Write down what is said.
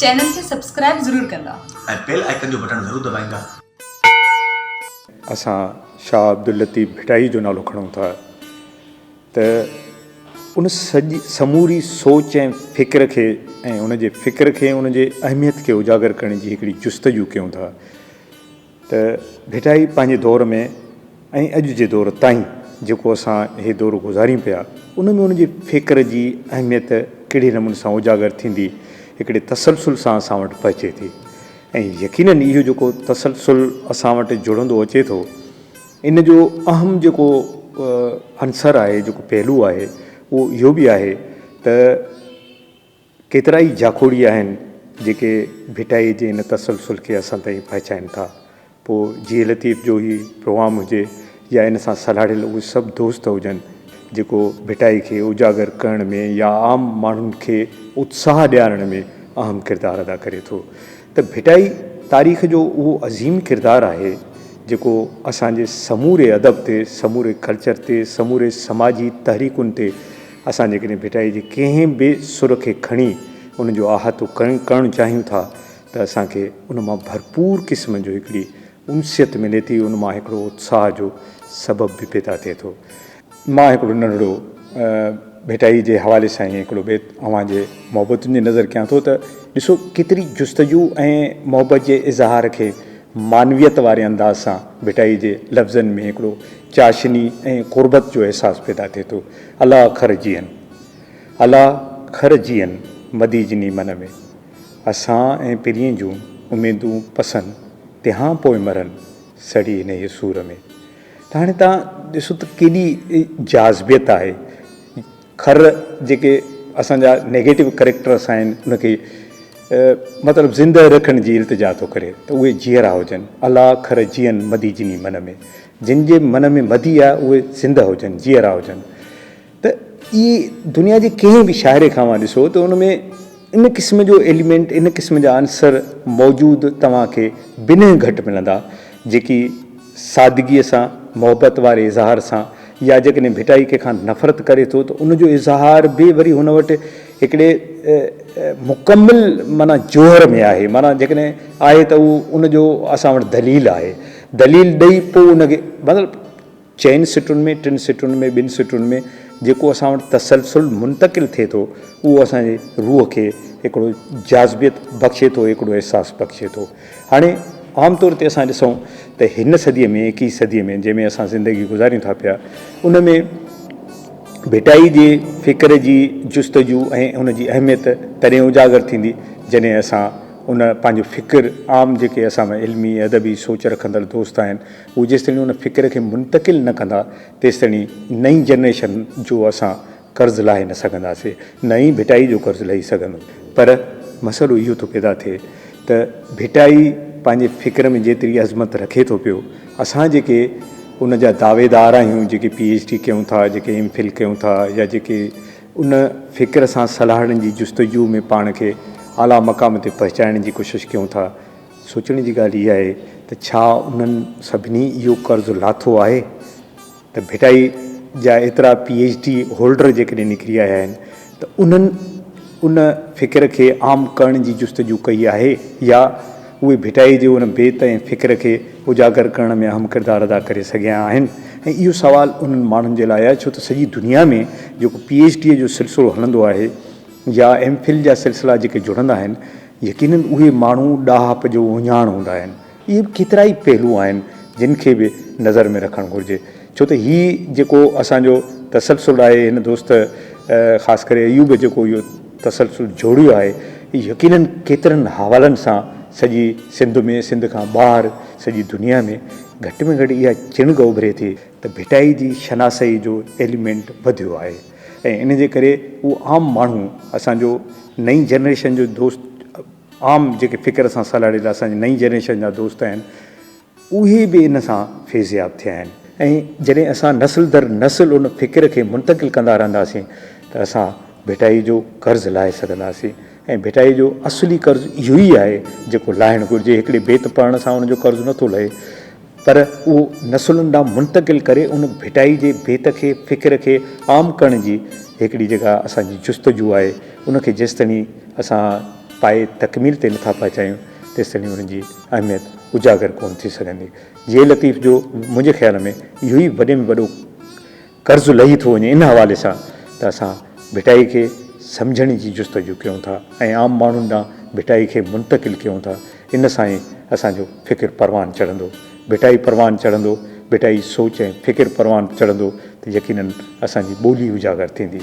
Channel کي subscribe ضرور ڪندا. ۽ بيل آئيڪن جو بٽڻ ضرور دٻائيندا. اسان شاهه عبداللطيف ڀٽائي جو نالو کڻون ٿا ته ان سڄي سموري سوچ ۽ فڪر کي ۽ ان جي فڪر کي ۽ ان جي اهميت کي اجاگر ڪرڻ جي هڪڙي جستجو ڪيون ٿا ته ڀٽائي پنهنجي دور ۾ ۽ اڄ جي دور تائين جيڪو اسان هي دور گذاريون پيا ان ۾ ان جي فڪر جي اهميت ڪهڙي نموني سان اجاگر ٿيندي هڪڙي تسلسل سان اسان وٽ پهچي ٿي ۽ يقينن اهو جيڪو تسلسل اسان وٽ جڙندو اچي ٿو ان جو اهم جيڪو عنصر آهي جيڪو پهلو آهي اهو اهو به آهي ته ڪيترائي جاکوڙي آهن جيڪي ڀٽائيء جي ان تسلسل کي اسان تائين پهچائين ٿا. پوء جيئي لطيف جو هي پروگرام هجي يا ان سان سلهاڙيل اهي سڀ دوست هجن جيڪو ڀٽائي کي اجاگر ڪرڻ ۾ يا عام ماڻهن کي اتساهه ڏيارڻ ۾ اهم ڪردار ادا ڪري ٿو ته ڀٽائي تاريخ جو اهو عظيم ڪردار آهي جيڪو اسان جي سموري ادب تي، سموري ڪلچر تي، سموري سماجي تحريڪن تي اسان جيڪڏهن ڀٽائي جي ڪنهن به سر کي کڻي ان جو احاطو ڪرڻ چاهيون ٿا ته اسان کي ان مان ڀرپور قسم جو هڪڙي انسيت ملي ٿي، ان مان هڪڙو اتساهه جو سبب به پيدا ٿئي ٿو. مان هڪڙو ننڍڙو ڀٽائي جي حوالي سان ئي هڪڙو بيت اوهان جي محبتن جي نظر ڪيان ٿو ته ڏسو ڪيتري جستجو ۽ محبت جي اظهار کي معنويت واري انداز سان ڀٽائي جي لفظن ۾ هڪڙو چاشني ۽ قربت جو احساس پيدا ٿئي ٿو. الا خر جيئن، الا خر جيئن، مدي جني من ۾، اسان ۽ پرين جون اميدون پسن، تنهان پوء مرن، سڙي انهيء سور ۾. ته هاڻي توهان ڏسو ته ڪيڏي جاذبيت آهي. خر جيڪي اسان جا نيگيٽو ڪريڪٽرس آهن ان کي مطلب زندهه رکڻ جي التجا ٿو ڪري ته اهي جيئرا هجن. الا خر جيئن مدي جني من ۾. جن جي من ۾ مدي آهي اهي زندهه هجن، جيئرا هجن. ته اهي دنيا جي ڪنهن به شاعري کان اوهان ڏسو ته ان ۾ ان قسم جو ايليمينٽ، ان قسم جا عنصر موجود توهان کي بنهه گهٽ ملندا، جيڪي سادگيء سان، محبت واري اظهار سان يا جيڪڏهن ڀٽائي ڪنهن کان نفرت ڪري ٿو ته ان جو اظهار به وري هن وٽ هڪڙي مڪمل معنيٰ جوهر ۾ آهي، معنيٰ جيڪڏهن آهي ته اهو ان جو اسان وٽ دليل آهي، دليل ڏئي پوء ان کي مطلب چئن سٽن ۾، ٽن سٽن ۾، ٻن سٽن ۾ جيڪو اسان وٽ تسلسل منتقل ٿئي ٿو اهو اسان جي روح کي هڪڙو جاذبيت بخشي ٿو، هڪڙو احساس بخشي ٿو. هاڻي عام طور تي اسان ڏسون ته هن صديء ۾ ايڪيهين صديء ۾ جنهن ۾ اسان زندگي گذاريون ٿا پيا ان ۾ ڀٽائي جي فڪر جي جستجو ۽ ان جي اهميت تڏهن اجاگر ٿيندي جڏهن اسان ان پنهنجو فڪر عام جيڪي اسان ۾ علمي ادبي سوچ رکندڙ دوست آهن هو جيستائين ان فڪر کي منتقل نه ڪندا تيستائين نئين جنريشن جو اسان قرض لاهي نه سگهنداسين نه ئي ڀٽائي جو قرض لهي سگهندو. پر مسئلو اهو ٿو پيدا ٿئي ته ڀٽائي پنهنجي فڪر ۾ جيتري عظمت رکي ٿو پيو اسان جيڪي ان جا دعويدار آهيون جيڪي پي ايڇ ڊي ڪيون ٿا جيڪي ايم فل ڪيون ٿا يا جيڪي ان فڪر سان سلهاڙڻ جي جستجو ۾ پاڻ کي اعليٰ مقام تي پهچائڻ جي ڪوشش ڪيون ٿا سوچڻ جي ڳالهه اها آهي ته ڇا انهن سڀني اهو قرض لاٿو آهي ته ڀٽائي جا ايترا پي ايڇ ڊي هولڊر جيڪڏهن نڪري آيا آهن ته انهن ان فڪر کي عام ڪرڻ جي جستجو ڪئي آهي يا اهي ڀٽائي جي ان بيت ۽ فڪر کي اجاگر ڪرڻ ۾ اهم ڪردار ادا ڪري سگهيا آهن ۽ اهو سوال انهن ماڻهن جي لاء آهي ڇو ته سڄي دنيا ۾ جيڪو پي ايڇ ڊي جو سلسلو هلندو آهي يا ايم فل جا سلسلا جيڪي جڙندا آهن يقينن اهي ماڻهو ڏاهپ جو اهڃاڻ هوندا آهن. اهي به ڪيترائي پهلو آهن جن کي به نظر ۾ رکڻ گهرجي ڇو ته هي جيڪو اسان جو تسلسل آهي هن دوست خاص ڪري ايوب جيڪو اهو تسلسل جوڙيو آهي يقينن ڪيترن حوالن سان سڄي سنڌ ۾ سنڌ کان ٻاهر سڄي دنيا ۾ گهٽ ۾ گهٽ اها چڻگ اڀري ٿي ته ڀٽائي جي شناسائي جو ايليمينٽ وڌيو آهي ۽ ان جي ڪري اهو عام ماڻهو اسان جو نئين جنريشن جو دوست عام جيڪي فڪر سان سلهاڙيل اسان جي نئين جنريشن جا دوست آهن اهي به ان سان فيضياب ٿيا آهن ۽ جڏهن اسان نسل در نسل ان فڪر کي منتقل ڪندا رهنداسين ته اسان ڀٽائي جو قرض لاهي سگهنداسين ۽ ڀٽائي جو اصلي قرض اهو ئي آهي جيڪو لاهڻ گهرجي هڪڙي بيت پڙهڻ سان ان جو قرض نٿو لهي پر اهو نسلن ڏانهن منتقل ڪري ان ڀٽائي جي بيت کي فڪر کي عام ڪرڻ جي هڪڙي جيڪا اسان جي جستجو آهي ان کي جيستائين اسان پائي تڪميل تي نٿا پهچايون تيستائين انهن جي اهميت اجاگر ڪونه ٿي سگهندي. جي لطيف جو منهنجي خيال ۾ اهو ئي وڏي ۾ وڏو قرض لهي ٿو وڃي ان حوالي سان ته اسان ڀٽائي کي سمجهڻ جي جستجو ڪيون ٿا ۽ عام ماڻهن ڏانهن ڀٽائي کي منتقل ڪيون ٿا ان سان ئي اسان جو فڪر پروان چڙهندو ڀٽائي پروان چڙهندو ڀٽائي سوچ ۽ فڪر پروان چڙهندو ته يقينن اسان جي ٻولي اجاگر ٿيندي.